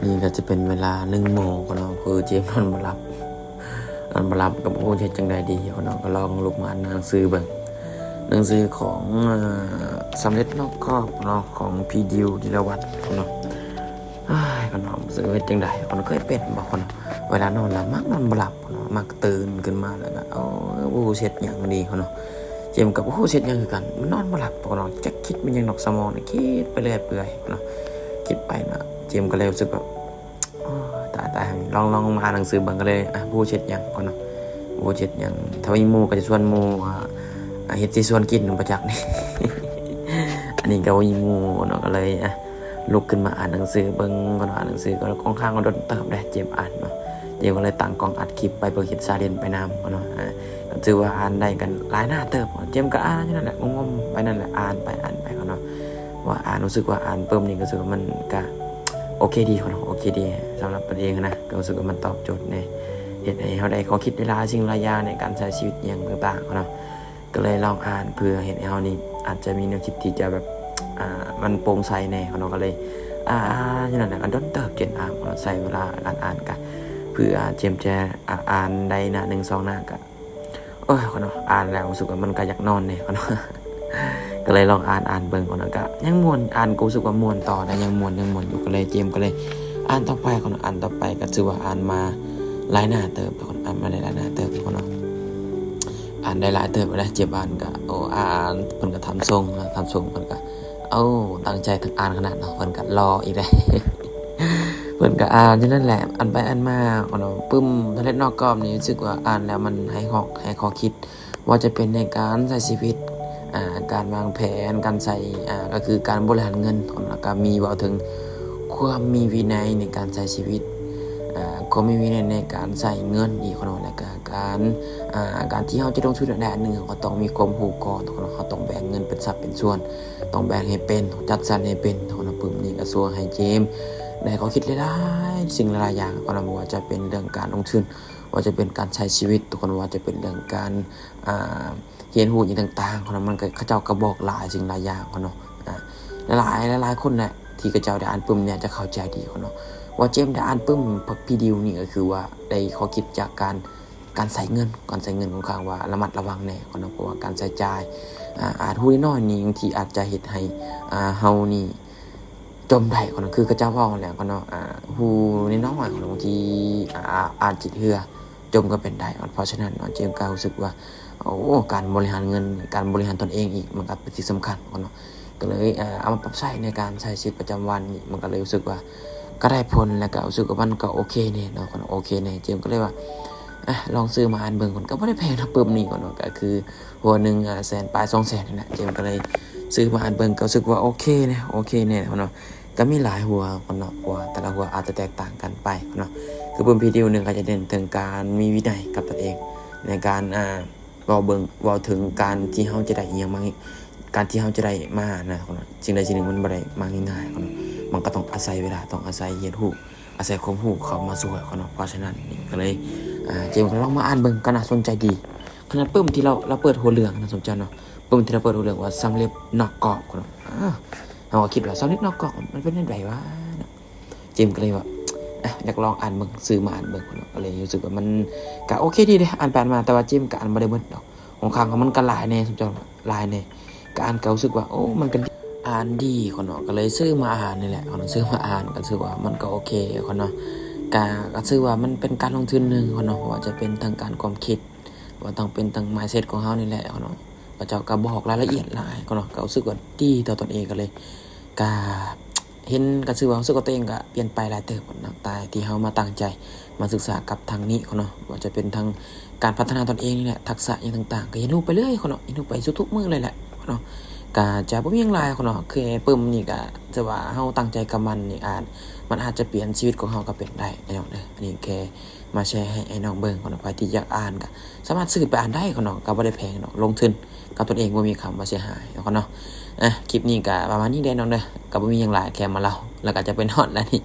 ນີ້ກໍຈະເປັນເວລາໜຶ່ງໂມງເນາະ ຄືເຈມນອນບໍ່ຫຼັບ ນອນບໍ່ຫຼັບກໍບໍ່ຮູ້ຈະເຮັດຈັ່ງໃດດີເນາະ ກໍລອງລຸກມາອ່ານໜັງສືເບິ່ງ ໜັງສືຂອງ ເອີ ສຳເລັດນອກກອບເນາະ ຂອງ ພີ ດິວ ທີລະວັດເນາະ. ອ້າຍ ຂ້ອຍເນາະ ຮູ້ສຶກເຮັດຈັ່ງໃດ ຂ້ອຍເຄີຍເປັນບໍ່ ຂ້ອຍເນາະ ເວລານອນແລ້ວມັກນອນບໍ່ຫຼັບເນາະ ມັກຕື່ນຂຶ້ນມາແລ້ວກໍ ໂອ້ຍ ບໍ່ຮູ້ຊິເຮັດຫຍັງດີ ຂ້ອຍເນາະ ເຈມກໍບໍ່ຮູ້ຊິເຮັດຫຍັງຄືກັນ ມັນນອນບໍ່ຫຼັບ ຂ້ອຍເນາະ ຈັກຄິດແມ່ນຫຍັງດອກ ສະໝອງນີ້ຄິດໄປເລື້ອຍເປື່ອຍເນາະ ຄິດໄປນະ ເຈມກໍເລີຍຮູ້ສຶກວ່າ ໂອ້ຍ ຕາຍ ຕາຍ ລອງ ລອງມາອ່ານໜັງສືເບິ່ງ ກໍເລີຍ ອ່າ ບໍ່ຮູ້ຊິເຮັດຫຍັງ ຂ້ອຍເນາະ ບໍ່ຮູ້ຊິເຮັດຫຍັງ ຖ້າມີໝູ່ກໍຊິຊວນໝູ່ ອ່າ ອ່າ ເຮັດຊິຊວນກິນ ບໍ່ຈັກນີ້ ອັນນີ້ກໍບໍ່ມີໝູ່ເນາະ ກໍເລີຍ ອ່າ ລຸກຂຶ້ນມາອ່ານໜັງສືເບິ່ງກ່ອນ ອ່ານໜັງສືກໍຄ່ອນຂ້າງວ່າດົນເຕີບເດ້ ເຈມອ່ານເນາະ ເຈມກໍເລີຍຕັ້ງກ້ອງອັດຄລິບໄປ ເພື່ອເຮັດຊາເລນໄປນຳເນາະ ອ່າ ກໍຖືວ່າອ່ານໄດ້ກັນຫຼາຍໜ້າເຕີບ ເຈມກໍອ່ານຢູ່ນັ້ນແຫຼະ ງົມໆໄປນັ້ນແຫຼະ ອ່ານໄປ ອ່ານໄປເນາະ ວ່າອ່ານ ຮູ້ສຶກວ່າອ່ານປຶ້ມນີ້ ກໍຮູ້ສຶກວ່າມັນກໍໂອເຄດີເນາະ ໂອເຄດີ ສຳລັບຕົນເອງນະ ກໍຮູ້ສຶກວ່າມັນຕອບໂຈດແດ່ ເຮັດໃຫ້ເຮົາໄດ້ຂໍ້ຄິດຫຼາຍໆສິ່ງຫຼາຍຢ່າງໃນການໃຊ້ຊີວິດຫຍັງຕ່າງໆເນາະ ກໍເລີຍລອງອ່ານ ເພື່ອເຮັດໃຫ້ເຮົານີ້ອາດຈະມີແນວຄິດທີ່ຈະແບບ ອ່າ ມັນໂປ່ງໃສແດ່ເນາະ ກໍເລີຍ ອ່າ ອ່ານຢູ່ນັ້ນແຫຼະ ກໍດົນເຕີບ ເຈມອ່ານເນາະ ໃຊ້ເວລາການອ່ານກະ ເພື່ອເຈມຈະ ອ່າ ອ່ານໄດ້ໜ້າໜຶ່ງສອງໜ້າກະ ໂອ້ຍ ຂ້ອຍເນາະ ອ່ານແລ້ວຮູ້ສຶກວ່າມັນກະຢາກນອນແດ່ ຂ້ອຍເນາະ ກໍເລີຍລອງອ່ານ ອ່ານເບິ່ງ ຂ້ອຍເນາະ ກະຍັງມ່ວນ ອ່ານກໍຮູ້ສຶກວ່າມ່ວນຕໍ່ນະ ຍັງມ່ວນ ຍັງມ່ວນຢູ່ ກໍເລີຍ ເຈມກໍເລີຍອ່ານຕໍ່ໄປ ຂ້ອຍເນາະ ອ່ານຕໍ່ໄປ ກໍຖືວ່າອ່ານມາຫຼາຍໜ້າເຕີບ ຂ້ອຍເນາະ ອ່ານມາໄດ້ຫຼາຍໜ້າເຕີບ ຂ້ອຍເນາະ ອ່ານໄດ້ຫຼາຍເຕີບແລ້ວ ເຈມອ່ານກໍ ໂອ້ ອ່ານ ເພິ່ນກໍຖາມສົ່ງນະ ຖາມສົ່ງ ເພິ່ນກໍ ເອົ້າ ຕັ້ງໃຈອ່ານຂະໜາດເນາະ ເພິ່ນກໍລໍອີກແລ້ວ ເພິ່ນກໍອ່ານຢູ່ນັ້ນແຫຼະ ອ່ານໄປອ່ານມາເນາະ ປຶ້ມ ສຳເລັດນອກກອບນີ້ ຮູ້ສຶກວ່າອ່ານແລ້ວມັນໃຫ້ຂໍ້ ໃຫ້ຂໍ້ຄິດ ວ່າຈະເປັນໃນການໃຊ້ຊີວິດ ອ່າ ການວາງແຜນ ການໃຊ້ ອ່າ ກໍຄືການບໍລິຫານເງິນ ແລ້ວກໍມີເວົ້າເຖິງຄວາມມີວິໄນໃນການໃຊ້ຊີວິດ ອ່າ ຄວາມມີວິໄນໃນການໃຊ້ເງິນອີກເນາະ ແລ້ວກໍການ ອ່າ ການທີ່ເຮົາຈະລົງທຶນອັນໃດອັນໜຶ່ງ ເຮົາກໍຕ້ອງມີຄວາມຮູ້ກ່ອນເນາະ ເຮົາຕ້ອງແບ່ງເງິນເປັນສັດເປັນສ່ວນ ຕ້ອງແບ່ງໃຫ້ເປັນ ຕ້ອງຈັດສັນໃຫ້ເປັນເນາະ ປຶ້ມນີ້ກໍຊ່ວຍໃຫ້ເຈມໄດ້ຂໍ້ຄິດຫຼາຍໆສິ່ງຫຼາຍໆຢ່າງເນາະ ບໍ່ວ່າຈະເປັນເລື່ອງການລົງທຶນ ບໍ່ວ່າຈະເປັນການໃຊ້ຊີວິດ ທຸກຄົນ ບໍ່ວ່າຈະເປັນເລື່ອງການ ອ່າ ຮຽນຮູ້ຫຍັງຕ່າງໆເນາະ ມັນກໍ ເຂົາເຈົ້າກໍບອກຫຼາຍສິ່ງຫຼາຍຢ່າງເນາະ ອ່າ ຫຼາຍໆ ຫຼາຍໆຄົນແຫຼະ ທີ່ເຂົາເຈົ້າໄດ້ອ່ານປຶ້ມນີ້ຈະເຂົ້າໃຈດີເນາະ ວ່າເຈມໄດ້ອ່ານປຶ້ມ ພີ ດິວ ນີ້ ກໍຄືວ່າໄດ້ຂໍ້ຄິດຈາກການ ການໃຊ້ເງິນ ການໃຊ້ເງິນຄ່ອນຂ້າງວ່າລະມັດລະວັງແດ່ເນາະ ເພາະວ່າການໃຊ້ຈ່າຍ ອາ ອາດຮູ້ນ້ອຍໆນີ້ ບາງທີອາດຈະເຮັດໃຫ້ ອາ ເຮົານີ້ຈົມໄດ້ເນາະ ຄືເຂົາເຈົ້າເວົ້າຫັ້ນແຫຼະເນາະ ອາ ຮູ້ນ້ອຍໆເນາະ ບາງທີ ອາ ອາດຈະເຮືອຈົມກໍເປັນໄດ້ເນາະ ເພາະສະນັ້ນເນາະ ເຈມກໍຮູ້ສຶກວ່າ ໂອ້ ການບໍລິຫານເງິນ ການບໍລິຫານຕົນເອງອີກ ມັນກໍເປັນສິ່ງສຳຄັນເນາະ ກໍເລີຍ ເອີ ເອົາມາປັບໃຊ້ໃນການໃຊ້ຊີວິດປະຈຳວັນນີ້ ມັນກໍເລີຍຮູ້ສຶກວ່າກໍໄດ້ຜົນ ແລ້ວກໍຮູ້ສຶກວ່າມັນກໍໂອເຄແດ່ເນາະ ໂອເຄແດ່ ເຈມກໍເລີຍວ່າ ອາ ລອງຊື້ມາອ່ານເບິ່ງ ມັນກໍບໍ່ໄດ້ແພງເນາະ ປຶ້ມນີ້ເນາະ ກໍຄືຫົວໜຶ່ງ ອາ ແສນປາຍ ສອງແສນ ນີ້ແຫຼະ ເຈມກໍເລີຍຊື້ມາອ່ານເບິ່ງ ກໍຮູ້ສຶກວ່າໂອເຄແດ່ ໂອເຄແດ່ເນາະ ກໍມີຫຼາຍຫົວເນາະ ເພາະວ່າແຕ່ລະຫົວອາດຈະແຕກຕ່າງກັນໄປເນາະ ຄືປຶ້ມພີ ດິວ ໜຶ່ງ ກໍຈະເນັ້ນເຖິງການມີວິໄນກັບຕົນເອງ ໃນການ ອາ ເວົ້າເບິ່ງ ເວົ້າເຖິງການທີ່ເຮົາຈະໄດ້ອີ່ຫຍັງມາ ການທີ່ເຮົາຈະໄດ້ມານະ ເນາະ ສິ່ງໃດສິ່ງໜຶ່ງມັນບໍ່ໄດ້ມາງ່າຍໆເນາະ ມັນກໍຕ້ອງອາໄສເວລາ ຕ້ອງອາໄສຮຽນຮູ້ ອາໄສຄວາມຮູ້ເຂົ້າມາຊ່ວຍເນາະ ເພາະສະນັ້ນນີ້ກໍເລີຍ ອາ ເຈມກໍລອງມາອ່ານເບິ່ງ ກໍໜ້າສົນໃຈດີ ຂະໜາດປຶ້ມທີ່ລາວ ລາວເປີດຫົວເລື່ອງນະ ສົມເຈົ້າເນາະ ປຶ້ມທີ່ລາວເປີດຫົວເລື່ອງວ່າ ສຳເລັດນອກກອບເນາະ ອາ ເຮົາກໍຄິດວ່າ ສຳເລັດນອກກອບ ມັນເປັນແນວໃດຫວາເນາະ? ເຈມກໍເລີຍວ່າ ອະ ຢາກລອງອ່ານເບິ່ງ ຊື້ມາອ່ານເບິ່ງເນາະ ກໍເລີຍຮູ້ສຶກວ່າມັນກະໂອເຄດີເດ້ ອ່ານໄປອ່ານມາ ແຕ່ວ່າເຈມກໍອ່ານບໍ່ໄດ້ເບິດດອກ ຂອງຂ້າງມັນກໍຫຼາຍແດ່ ສົມເຈົ້າ ຫຼາຍແດ່ ກໍອ່ານກໍຮູ້ສຶກວ່າ ໂອ້ ມັນກໍດີ ອ່ານດີເນາະ ກໍເລີຍຊື້ມາອ່ານນີ້ແຫຼະເນາະ ຊື້ມາອ່ານກໍຖືວ່າມັນກໍໂອເຄເນາະ ກະ ກໍຖືວ່າມັນເປັນການລົງທຶນໜຶ່ງເນາະ ບໍ່ວ່າຈະເປັນທາງການຄວາມຄິດ ວ່າຕ້ອງເປັນທາງມາຍເຊັດຂອງເຮົານີ້ແຫຼະເນາະ ເຂົາເຈົ້າກໍບອກລາຍລະອຽດຫຼາຍເນາະ ກໍຮູ້ສຶກວ່າດີຕໍ່ຕົນເອງ ກໍເລີຍ ກະເຫັນ ກະຖືວ່າຮູ້ສຶກວ່າຕົວເອງກະປ່ຽນໄປຫຼາຍເຕີບເນາະ ແຕ່ທີ່ເຮົາມາຕັ້ງໃຈມາສຶກສາກັບທາງນີ້ເນາະ ວ່າຈະເປັນທັງການພັດທະນາຕົນເອງນີ້ແຫຼະ ທັກສະຫຍັງຕ່າງໆ ກະຮຽນຮູ້ໄປເລື້ອຍເນາະ ຮຽນຮູ້ໄປສູ່ທຸກມື້ເລີຍແຫຼະເນາະ ກະຈະບໍ່ມີຫຍັງຫຼາຍເນາະ ຄືປຶ້ມນີ້ກະຖືວ່າເຮົາຕັ້ງໃຈກັບມັນນີ້ອາດ ມັນອາດຈະປ່ຽນຊີວິດຂອງເຮົາກະເປັນໄດ້ເນາະ ອັນນີ້ແຄ່ ມາແຊໃຫ້ອ້າຍນ້ອງເບິ່ງເນາະ ໃຜທີ່ຢາກອ່ານກະສາມາດຊື້ໄປອ່ານໄດ້ເນາະ ກະບໍ່ໄດ້ແພງດອກ ລົງທຶນກັບຕົນເອງ ບໍ່ມີຄຳວ່າເສຍຫາຍເນາະ ເນາະ ອະ ຄລິບນີ້ກະປະມານນີ້ເດີເນາະ ກະບໍ່ມີຫຍັງຫຼາຍ ແຄ່ມາເລົ່າ ແລ້ວກະຈະໄປນອນແລ້ວນີ້